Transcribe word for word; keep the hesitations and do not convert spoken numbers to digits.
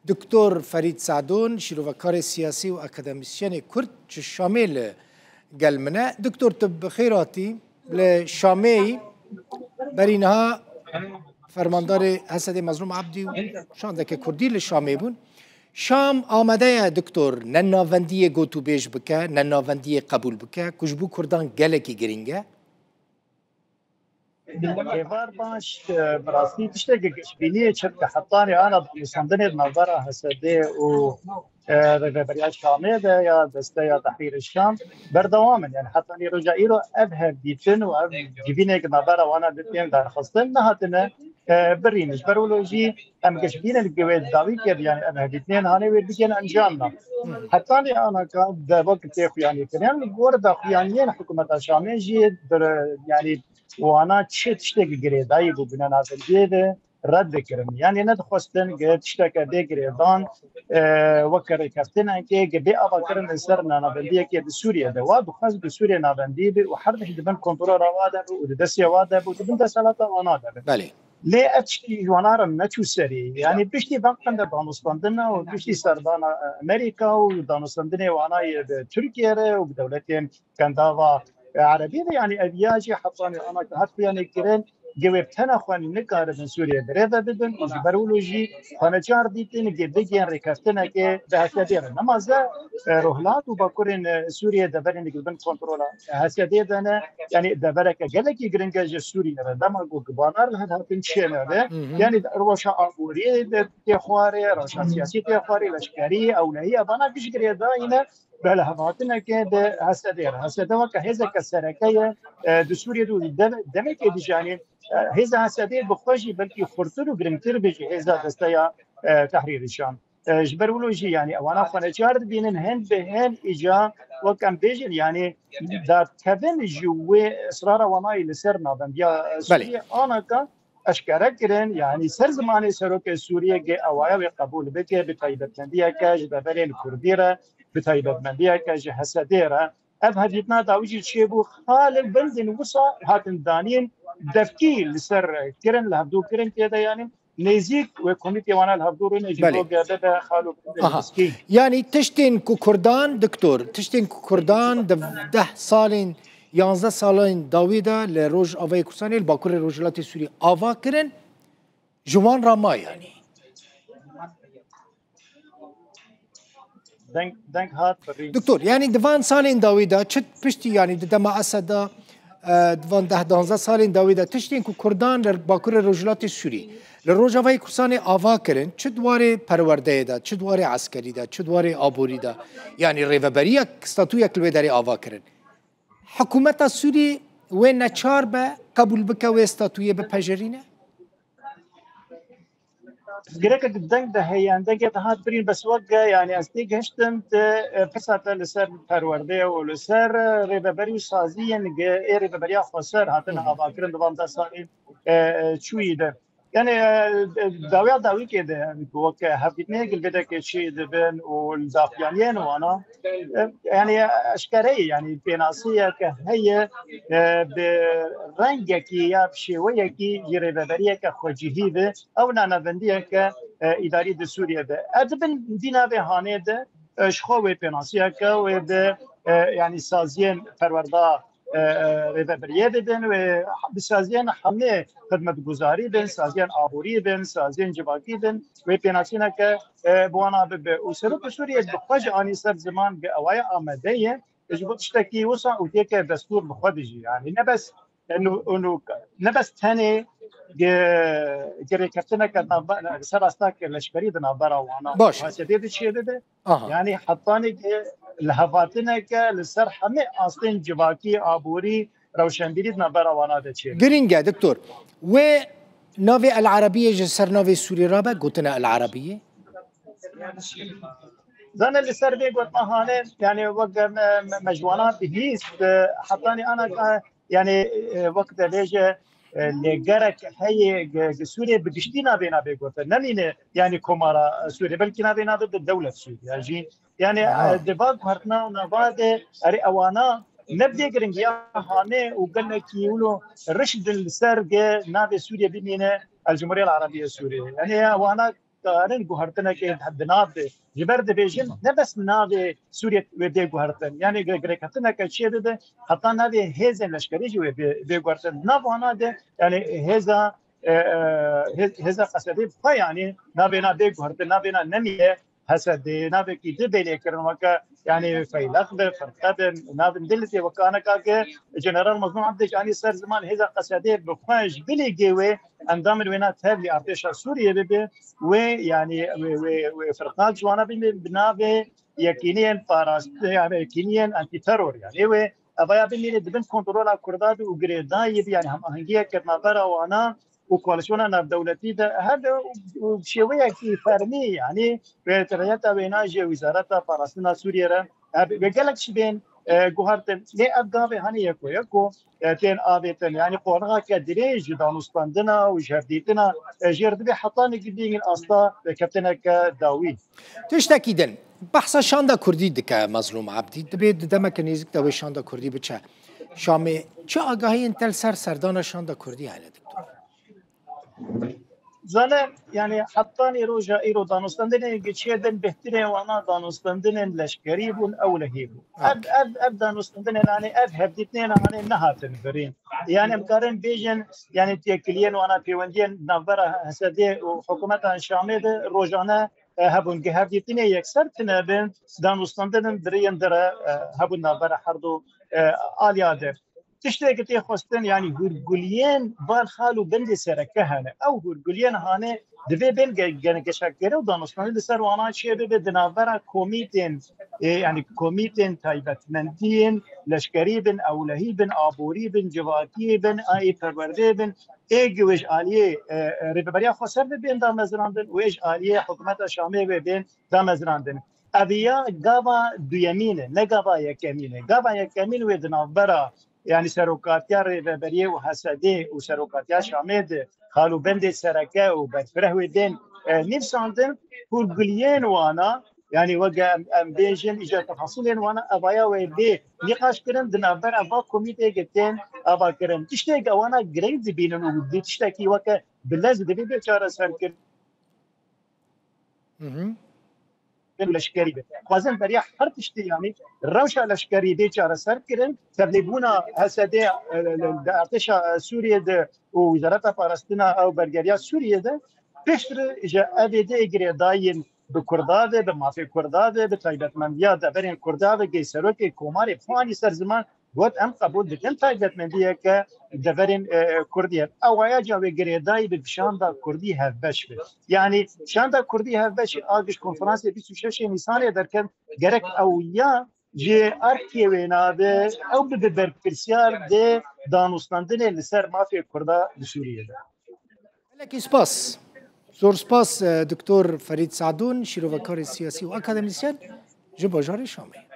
Doktor Ferîd Sadon, şîrovekarê siyasî û akademîsyenê Kurd ji Şamê li gel min e. Doktor, tu bi xêr hatî. Li Şamê yî, berî niha fermandarê H S D'ê Mezlûm Ebdî û şandeke Kurdî li Şamê bûn. Şam amade ye, doktor, ne navendiyê gotûbêj bike, ne navendiyê qebûl bike, ku ji bo Kurdan gelekî girîng e. Êvar baş, e, bi rastî tiştekî giştbîniyê çi dike, hetanî ana danûstandinê di navbera H S D û, e, Rêveberiya Şamê de ya Desteya Tehrîrê Şam berdewam in. Yani hetanî roja îro ev hevdîtin û ev civînê ki navbera wana di tên derxistin nehatine, e, birîn. Ji ber wilo jî em giştbînin ki wê dawî kir, yani ev hevdîtinên hanê wê bigên encam da. Hetanî anaka de wek tê xuyanî kirin, li gor de xuyaniyên hikûmeta Şamê jî dir, yani wana çi tiştekî girêdayî bû bûne navendiyê de red dikirin. Yani nedixwestin ki tişteke bê girêdan, e, weke rêkeftinekê ki bê avakirin li ser navendiyekê di Sûriyê de. Wa dixwest bi Sûriyê navendî bi û her tişt di bin kontrola wa de bi û di destê wa de bi û di bin desthilata wana de bi. Belê. Lê ev tiştî ji wana re neçû serî. Yani piştî vextên de danûstandina û piştî serdana, e, Amerîka û danûstandinê wana yê bi Tirkiye re û bi dewletên Kendava, e, Erebî de, yani ev ya jî hetanî ana ki hat xuyanê kirin, ge wê bi tena xwe nikaribin Sûriyê birêve bibin û ji ber wilo jî xwe neçar dîtin ge bigên rêkeftinekê bi H S D'ê re. Nema ze, e, Rojhilat û Bakurên, e, Sûriyê deverên di bin kontrola H S D'ê de ne, yani devereke gelekî giring e ji Sûriyê re. Dema ku gibanar li hev hatin çêne be, yani rewşa aborî de tê xwarê, rewşa siyasî tê xwarê, leşkerî, ewlehî, evana giş girêdayî ne, bi lihevhatinekê bi H S D'ê re. H S D weke hêzeke sereke ye, e, di Sûriyê de û dem-, demekê dijanî, e, hêza H S D'ê bi xwe jî belkî xurtir û girîngtir be ji hêza Desteya, e, Tehrîrê Şam. E, ji ber wilo jî, yani, ewana xwe neçar dibînin, hin bi hin îca, wek em bêjin, yani, dakevin ji wê israra wanayî li ser navendiya, e, Belê. Sûriyê anaka eşkere kirin, yani ser zimanê serokê Sûriyê ge ewaye wê qebûl bike, bi taybetmendiyeke ji deverên Kurdî re, bi taybetmendiyeke ji H S D'ê re. Ev hevdîtina dawî jî çêbû, xalê bindin wisa hatin danîn, devkî li ser kirin, li hevdû kirin tê de, yani nêzîk wê komîtê wana li hevdû rûnê ji Belê. bo gerde be xalo bindin Aha. miskîn. Yani tiştên ku Kurdan, doktor, tiştên ku Kurdan di deh salên, yanzdeh salên dawî de li Rojavayê Kurdistanê, li Bakurê Rojhilatê Sûriyê ava kirin, ji wan re ma yani. Deng, deng hat birîn. Doktor, yani di van salên dawî de, çi piştî, yani di dema Eseda, e, di van deh danzdeh salên dawî de, tiştên ku Kurdan li Bakurê Rojhilatê Sûrî, li Rojavayê Kurdistanê ava kirin, çi di warê perwerdeyê de, çi di warê eskerî de, çi di warê aborî de, yani rêveberiyek, statuyek li wê derê ava kirin. Hikûmeta Sûrî wê neçar be qebûl bike wê statuyê bipejerîne? Gerek deng de heyendegê dihat birîn, bes wek, yani ez têgihiştim, te, e, pirsa te li ser perwerdeyê û li ser, e, rêveberî û saziyên ge-, ê rêveberiya xweser hatin Hı hı. avakirin di van deh salên, e, çûyî de. Yani, e, e, dawiya dawîkê de, yani, wek hevdîtinê gilbedekê çê dibin û li daxuyaniyên wana, e, yani, eşkere ye, yani, pênaseyeke heye, e, bi rengekî ya bi şêweyekî ji rêveberiyeke xwecihî ve, ew nanavendiyeke, e, îdarî di Sûriyê de. E, di bin vî navê hanê de, e, ji xwe wê pênasiyeke wê bi, e, yani, saziyên perwerda, e, e, rêvebiriyê bidin, wê bi saziyên hemê xidmetguzarî bin, saziyên aborî bin, saziyên civakî bin, wê pênasîneke, e, bi wana bibe. Û serokê Sûriyê bi xwe jî anî ser ziman bi ewaye amade ye, ji bo tiştekî wisa û têke destûr bi xwe dijî. Yani ne bes, e, nû-, nû-, ne bes tenê ge-, gerêkeftineke navbe-, ser rasteke leşkerî di navbera wana Baş. û H S D'ê de çêdibe. Aha. Yani hetanî ki li hevatineke li ser hemê astên civakî, aborî, rewşenbîrî di navbera wana de çêdibe. Girîng e, doktor. Wê navê El Arabiyê ji ser navê Sûrî rabe, gotina El Arabiyê? Zane li ser vê gotina hane, yani wek me, me, me ji wana bihîst, e, hetanî ana ka, yani, e, wek te bêje, e, lê gerek heye ge-, ge Sûriyê bi giştî navê navê gotin. Nemîne, yani, Komara Sûriyê, belkî navê navê de dewlet Sûriya jî. Yani, Ha. e, di va guhertina nava de, erê ewana ne bi vê giringiya hane û gelekî wilo riş din li ser ge navê Sûriye bimîne El Cumhuriyet Arabiye Sûriye. Yani, ewana karin guhertinekê di nav de. Ji ber dibêjin ne bes navê Sûriyê wê bê guhertin. Yani girêkeftineke çê bibe, heta navê hêzên leşkerî jî wê bê, bê guhertin. Nav wana de yani hêza e, e, hê- hêza Qesedê bi xwe yani navê na bê guhertin, navê na nemîye Hesedê, navekî di bê lêkirin weke yani Feyleq be, Firqe be, navên dilitê weke aneka ke General Mazlûm Ebdê jî anî ser ziman hêza Qesedê bi xwe ji bilî gê wê endamên wêna tevlî artêşa Sûriyê bibe, wê yani wê, wê, wê firqa ciwana bimî bi navê yekîniyên parast, yani yekîniyên antiteror yani wê evaya bimîne di bin kontrola Kurda be û girêdayî be yani hemahengiyeke navbera wana û koalîsyona navdewletî de her de û şêweyekî fermî yani wê reyeta wêna ji Wezareta Parastina Sûriyê re hebe. Wê gelek şibên e, guhertin. Lê ev gavê hani yeko yeko e, tên avêtin. Yani qonixeke dirêj ji danûstandina û ji hevdîtina e, jêr dibe hetanekî bînin asta vekeftineke dawî. Tiştekî din, behsa şanda kurdî dike Mazlûm Ebdî. Dibê di demeke nêzik de wê şanda kurdî biçe Şamê. Çi agahiyên te li ser serdana şanda kurdî hene, Doktor? Zane, yani hetanî roja îro danûstandinên giçiyê din bêhtirên wana danûstandinên leşkerî bûn, ewlehî bûn. Ev, ev, ev danûstandinên anê, ev hevdîtinên anê nehatin birîn. Yani em karin bêjin, yani têkiliyên wana pêwendiyên navbera Hesedê û hikûmeta Şamê de rojane e, hebûn. Ge hevdîtinê yekser tine bin, danûstandinên diriyên dire e, hebûn navbera herdu e, aliya de. Tiştê ki tê xwestin, yani hûrguliyên van xal û bendê sereke hene. Ew hûrguliyên hane divê bên ge-, gene geşekirin û danûstandin li ser wana çê bibe di navbera komîtên, e, yani komîtên taybetmendiyên leşkerî bin, ewlehî bin, aborî bin, civakiyê bin, a ê perwerdê bin, ê gi wê ji aliyê e, e, rêveberiya xweser de bên damezrandin û ê ji aliyê hikûmeta Şamê wê bên damezrandin. Ev ya gava duyemîn e, ne gava yekemîn e. Gava yekemîn wê di navbera, yani serokatiya rêveberiyê û Hesedê û serokatiya Şamê de xal û bendê sereke û berfireh wê bên e, nivsandin, hûrguliyên wana, yani weke em, em bêjin, îca tefasîlên wana evaya wê bê nîqaş kirin, di navbera va komîtê ke tên ava kirin. Tiştê ke wana gireng dibînin û di tiştekî weke bilez divê bê çareser kirin. Leşkerî be. Xwazin beriya her tiştî, yani rewşa leşkerî bê çareser kirin. Tevlîbûna Hesedê e, e, di artêşa e, Sûriyê de û Wezareta Parastina ew bergeriya Sûriyê de piştre ji evê de girêdayîn bi Kurda ve, bi mafê Kurda ve, bi taybetmendiya deverên Kurda ve, gê serokê Komarê Xwanî ser ziman got, em qebûl dikin taybetmendiyeke deverên e, Kurdî ye. Ewaya ca wê girêdayî bi şanda Kurdî hevbeş be. Yani şanda Kurdî hevbeş a giş konferansê bîst û şeş Nîsanê derket, gerek ew ya ji erkê wê nabe, ew bibe berpirsiyar de danûstandinê li ser mafê Kurda li Sûriyê de. Gelekî spas. Zor spas, e, Doktor Ferîd Sadûn, şîrovekarê siyasî û akademîsyen ji bajarê Şamê.